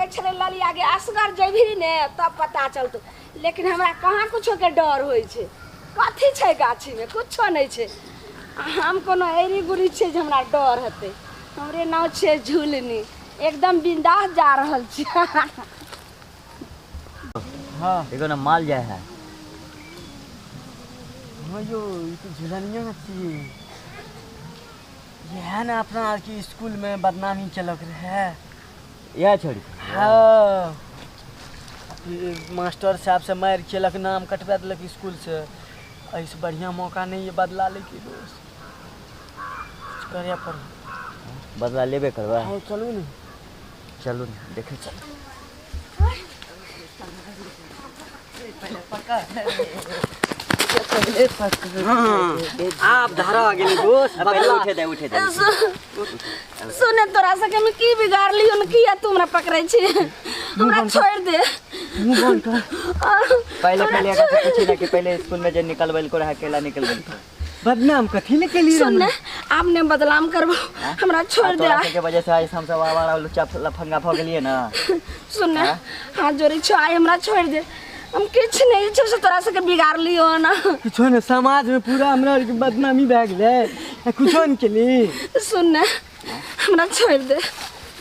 छलै ललिया गे असगर जेबही ने तब पता चलतौ। लेकिन हमरा कहाँ कुछो के डर होइ छै। कथी छै गाछीमे? कुछो नहि छै। आ हम कोनो एरी गुरी छियै जे हमरा डर हेतै? हमरे नाम छियै झुलनी, एकदम बिंदास जा रहल छी। हाँ देखो ना माल जाय है। हाँ यो, ई तऽ झुलनिया छियै। इएह ने अपना आरके स्कूल में बदनामी केलक रहे। इएह छोड़ी। हाँ, मास्टर साहब से मारि खेलक, नाम कटवा देलक स्कूल से। एहिसँ बढ़िया मौका नहीं है बदला लेके दोस्त, कुछ करे पड़े। बदला लेबे करबै। हाँ चलू ने। चलू ने, देखे चलू। आप धारा आ गेली दोस्त। पहले बदला उठे दे, उठे दे। सुने, तोरा सबके हम की बिगाड़लियो ने? किया तू हमरा पकड़ै छी? हमरा छोड़ि दे। मुंह बंद कर। पहले पहले एकरा से पूछी ना कि पहले स्कूल में जे निकलबेलको रहे, अकेला निकलबेलको। बदनाम कथी ले केली? सुन ने, आब ने बदनाम करबो, हमरा छोड़ दे। तोरा सबके वजह से आइ हम सब आवारा लुच्चा लफंगा भऽ गेलियै ना। सुन ने, हाथ जोड़ै छो, आइ हमरा छोड़ दे। हम किछु नहि छै से तोरा सबके बिगाड़लियो ना। कुछो ने, समाज में पूरा हमरा आरके बदनामी भए गेलै आ कुछो ने केली। सुन ने, हमरा छोड़ दे।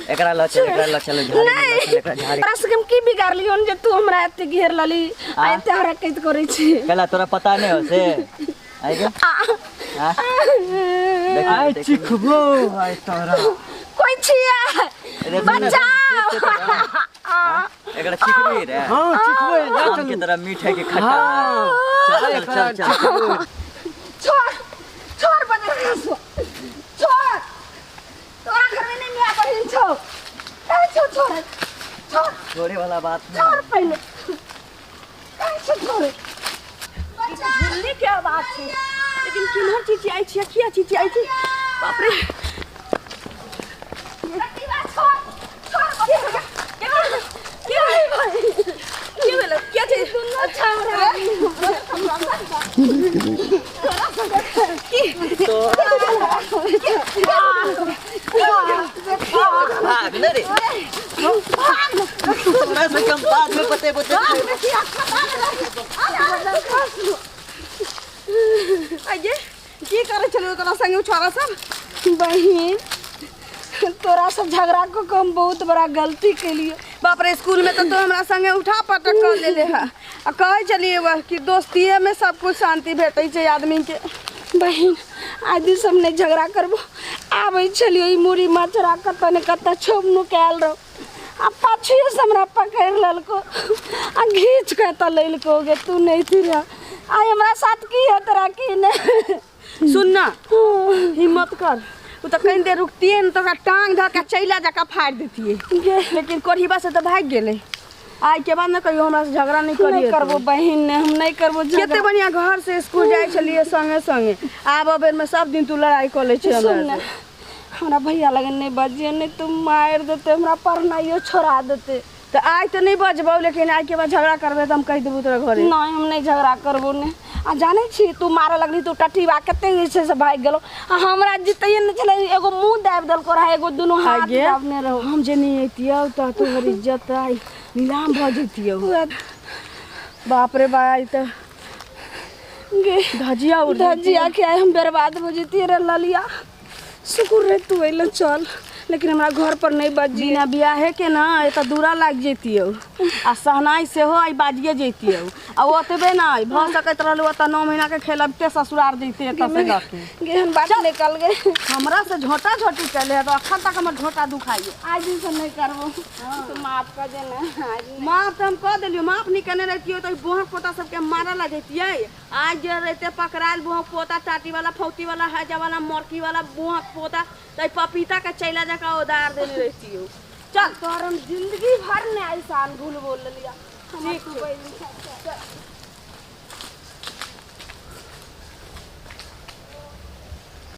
एकरा लऽ चल, एकरा लऽ चल झाड़ी में, लऽ चल एकरा झाड़ी। तोरा सबके हम की बिगाड़लियो जे तू हमरा एते घेर लली आ एते हरकत करै छी? कहला तोरा पता नहीं हो से आइ गे। हाँ? देखी, आइ देखी। चिखबो आइ तोरा। कोइ छियै? अरे सुन ने, बचाओ। एकरा चिखबी रे? हाँ चिखबो, जा आम के चलू। तरह मीठ है कि खट्टा? हाँ। चल चल चल चल। छोड़, छोड़ बदमाश, छोड़। तोरा घर में नहीं मिया बहिन छौ। काहे छौ? छोड़, छोड़। छोड़े वाला बात नहीं। छोड़ पहिले। काहे छौ छोड़े? झुल्ली के आवाज छै, लेकिन किम्हर चिचियाइ छियै? किया चिचियाइ छी? बाप रे! प्रतिभा, छोड़, छोड़। की भेलै? के छै? अच्छा, हमरा भाग न रे, तोरा से कम बाद में बतेबो ते। आइये की करै छलै तोरा संगे उ छोरा सब? बहिन, तोरा सब झगड़ा को हम बहुत बड़ा गलती केलिए। बाप रे, स्कूल में तो तू हमरा संगे उठा पटक कर लेले है आ कहै छलियै वह कि दोस्तीये में सब कुछ शांति भेटै छै आदमी के। बहिन, आइ दिन सब नहि झगड़ा करबो। आबै छलियो, ई मुड़ी मचरा कतऽ ने कतऽ छौप नुकायल रहो आ पाछुए से हमरा पकड़ि लेलको आ घीच के एतऽ लैलको। गे तू नहीं थी रह, आइ हमरा साथ की है तोरा की नहि? सुन ना, हिम्मत कर। उ तऽ कनि देर रुकतियै ने तऽ ओकरा टांग धऽ के चैला जकाँ फाड़ि देतियै। गे लेकिन कोढ़ीबा से तऽ भागि गेलै। आइ के बाद ने कहियो हमरा से झगड़ा नहीं नहि करियै। करबो बहिन, ने हम नहीं करबो कते झगड़ा। बढ़िया घर से स्कूल जाइ छलियै संगे संगे, आब बेर में सब दिन तू लड़ाई कऽ लै छै सुन हमरा ने से। हमरा भैया लगन नहीं बजिए, नहीं तू मारि देते, हमरा पढ़नाइयो छोड़ा देते। तऽ आइ तऽ नहीं बजबौ, लेकिन आइ के बाद झगड़ा करबै तऽ हम कहि देबौ तोरा घरे। नहीं, हम नहीं झगड़ा करबो ने। आ जानै छी, तू मारऽ लगली तू टटीबा कते जे छै से भागि गेलौ आ हमरा जितैये नहि छलै। एगो मुँह दाबि देलको रहै, एगो दुनू हाथ आगे दाबने रहौ। हम जे नहीं अइतियौ तऽ तोहर इज्जत आइ नीलाम भऽ जैतियौ। बाप रे बा, आइ तऽ गे धजिया उड़ धजिया के आइ हम बर्बाद हो जैतियै रे ललिया। शुक्र रे तू अइले। चल, लेकिन हमरा घर पर नहीं बजी। बिना बियाहे के ना एतऽ दूरा लागि जैतियौ आ सहनाइ सेहो आइ बाजिए जैतियौ। आ ओतबे नहि भऽ सकैत रहल, ओतऽ 9 महीना के खेलबिते ससुरार जैते एतऽ से लऽ के। गेहन बात निकल गए। हमरा से झोटा झोटी चले है तऽ अखन तक हमर झोटा दुखाइए। आज दिन से नहीं करबो, तू माफ कर देना आज नहीं। माफ तऽ हम कऽ देलियौ। माफ नहि केने रहितियौ तऽ बोहक पोता सबके मारऽ लगैतियै। आज जे रहिते पकड़ायल बोहक पोता, टाटी वाला, फौती वाला, हैजा वाला, मरकी वाला बोहक पोता, तऽ पपीता के चैला जकाँ उदार देने रहितियौ। चल, तोहर हम जिंदगी भर ने एहसान भूलबो ललिया। हमर तू बहिन छऽ।